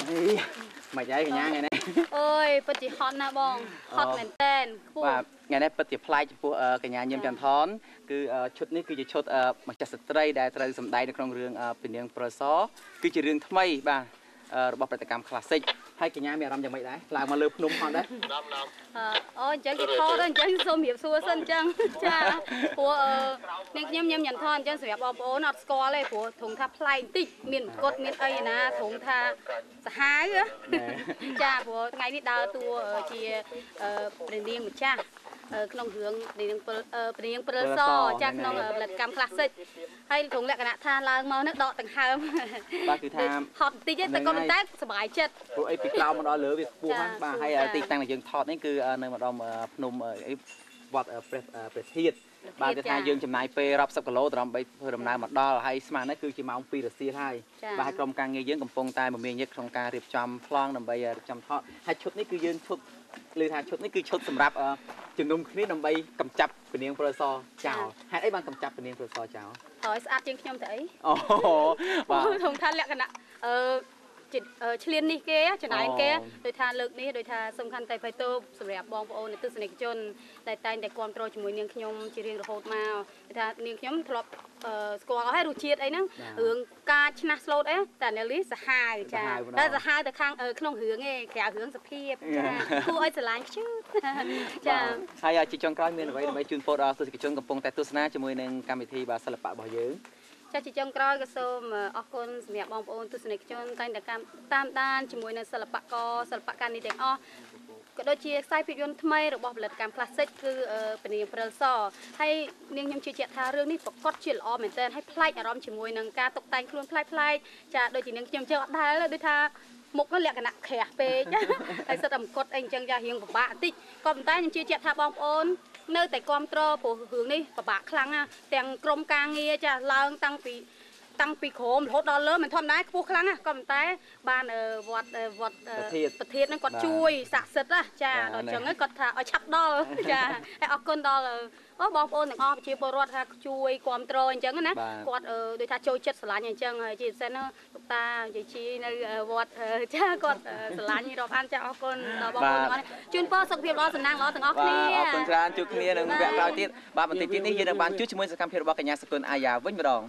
មិនអីកញ្ញាថ្ងៃនេះ អូយពិតជាហត់ណាស់បងហត់មែនតែនខ្ពស់ បាទថ្ងៃនេះពិតជាប្លែកចំពោះកញ្ញាញឹមចន្ទថនគឺឈុតនេះគឺជាឈុតម្ចាស់ស្ត្រីដែលត្រូវសម្ដែងនៅក្នុងរឿងពនាងប្រសគឺជារឿងថ្មីបាទរបស់ប្រតិកម្ម Classic ហើយកញ្ញាមានអារម្មណ៍យ៉ាងម៉េចដែរឡើងមកលើភ្នំហត់ដែរ អូអញ្ចឹងគេថតអញ្ចឹងសូមរៀបសួរសិនអញ្ចឹងចាព្រោះនាងខ្ញុំញឹមញ៉ាំថនអញ្ចឹងសម្រាប់បងប្អូនអត់ស្គាល់ទេព្រោះធំថាប្លែកបន្តិចមានមកុដមានអីណាធំថាសាហាវចាព្រោះថ្ងៃនេះដើរតួជាព្រះនាងម្ចាស់ក្នុងរឿងនាងព្រះនាងព្រិលសចាក្នុងផលិតកម្ម Classic ហើយត្រង់លក្ខណៈថាឡើងមកនឹងដកដង្ហើមបាទគឺថាហត់បន្តិចទេតែក៏ប៉ុន្តែសប្បាយចិត្តព្រោះអីពីក្រោមមកដល់លើវាខ្ពស់ហ្នឹងបាទហើយទីតាំងដែលយើងថតនេះគឺនៅម្ដុំភ្នំអីវត្តព្រះធាតុបាទគឺថាយើងចំណាយពេលរាប់សិបគីឡូដើម្បីធ្វើដំណើរមកដល់ហើយស្មាននេះគឺជាម៉ោង2រសៀលហើយបាទហើយក្រុមការងារយើងកំពុងតែមមាញឹកក្នុងការរៀបចំប្លង់ដើម្បីរៀបចំថតហើយឈុតនេះគឺយើងឈុតឬថាឈុតនេះគឺឈុតសម្រាប់ជំនុំគ្នាដើម្បីកម្ចាត់ពនាងប្រសចោលហេតុអីបានកម្ចាត់ពនាងប្រសចោលហើយស្អាតជាងខ្ញុំទៅអីអូបាទធំថាលក្ខណៈឆ្លៀននេះគេចំណែកគេដោយថាលើកនេះដោយថាសំខាន់តែភ័យទោសម្រាប់បងប្អូនទស្សនិកជនដែលតែងតែគាំទ្រជាមួយនាងខ្ញុំជារៀងរហូតមកដោយថានាងខ្ញុំធ្លាប់ស្គាល់ហើយរសជាតិអីហ្នឹងរឿងការឆ្នះស្លូតអីតែនៅនេះសាហាវចាតែសាហាវទៅខាងក្នុងរឿងឯងក្រៅរឿងសភាពចាគួរឲ្យស្រឡាញ់ខ្ជិលចាហើយជាចុងក្រោយមានអ្វីដើម្បីជូនពរដល់ទស្សនិកជនកំពុងតែទស្សនាជាមួយនឹងកម្មវិធីបាទសិល្បៈរបស់យើងចាជាចុងក្រោយក៏សូមអរគុណសម្រាប់បងប្អូនទស្សនិកជនតែងតែតាមដានជាមួយនឹងសិល្បករសិល្បករនេះទាំងអស់ក៏ដូចជាខ្សែភាពយន្តថ្មីរបស់ផលិតកម្ម Classic គឺពនាងព្រិលសហើយនាងខ្ញុំជឿជាក់ថារឿងនេះប្រកាសជាល្អមែនទែនហើយប្លែកអារម្មណ៍ជាមួយនឹងការតុបតែងខ្លួនប្លែកៗចាដូចជានាងខ្ញុំជឿអត់ដែលដូចថាមុខនោះលក្ខណៈក្រាស់ពេកហើយសិតតែមកុដអីអញ្ចឹងចារៀងពិបាកបន្តិចក៏ប៉ុន្តែខ្ញុំជឿជាក់ថាបងប្អូននៅតែគាំទ្រព្រោះរឿងនេះពិបាកខ្លាំងណាស់ទាំងក្រុមការងារចាឡើងតាំងពីក្រោមរហូតដល់លើមិនធម្មតាខ្ពស់ខ្លាំងណាស់ក៏ប៉ុន្តែបានវត្តប្រធានហ្នឹងគាត់ជួយស័ក្តិសិទ្ធណាចាដល់អញ្ចឹងគាត់ថាឲ្យឆាប់ដល់ចាហើយអរគុណដល់បងប្អូនទាំងអស់ប្រជាពលរដ្ឋថាជួយគាំទ្រអញ្ចឹងណាគាត់ដូចថាចូលចិត្តស្រឡាញ់អញ្ចឹងហើយជាពិសេសលោកតាយាយជីនៅវត្តចាគាត់ស្រឡាញ់រាប់អានចាអរគុណដល់បងប្អូនទាំងអស់ជូនពរសុខភាពល្អសំណាងល្អទាំងអស់គ្នាអរគុណច្រើនជួបគ្នានៅវគ្គក្រោយទៀតបាទបន្តិចទៀតនេះយើងនឹងបានជួបជាមួយសកម្មភាពរបស់កញ្ញាសគុណអាយ៉ាវិញម្ដង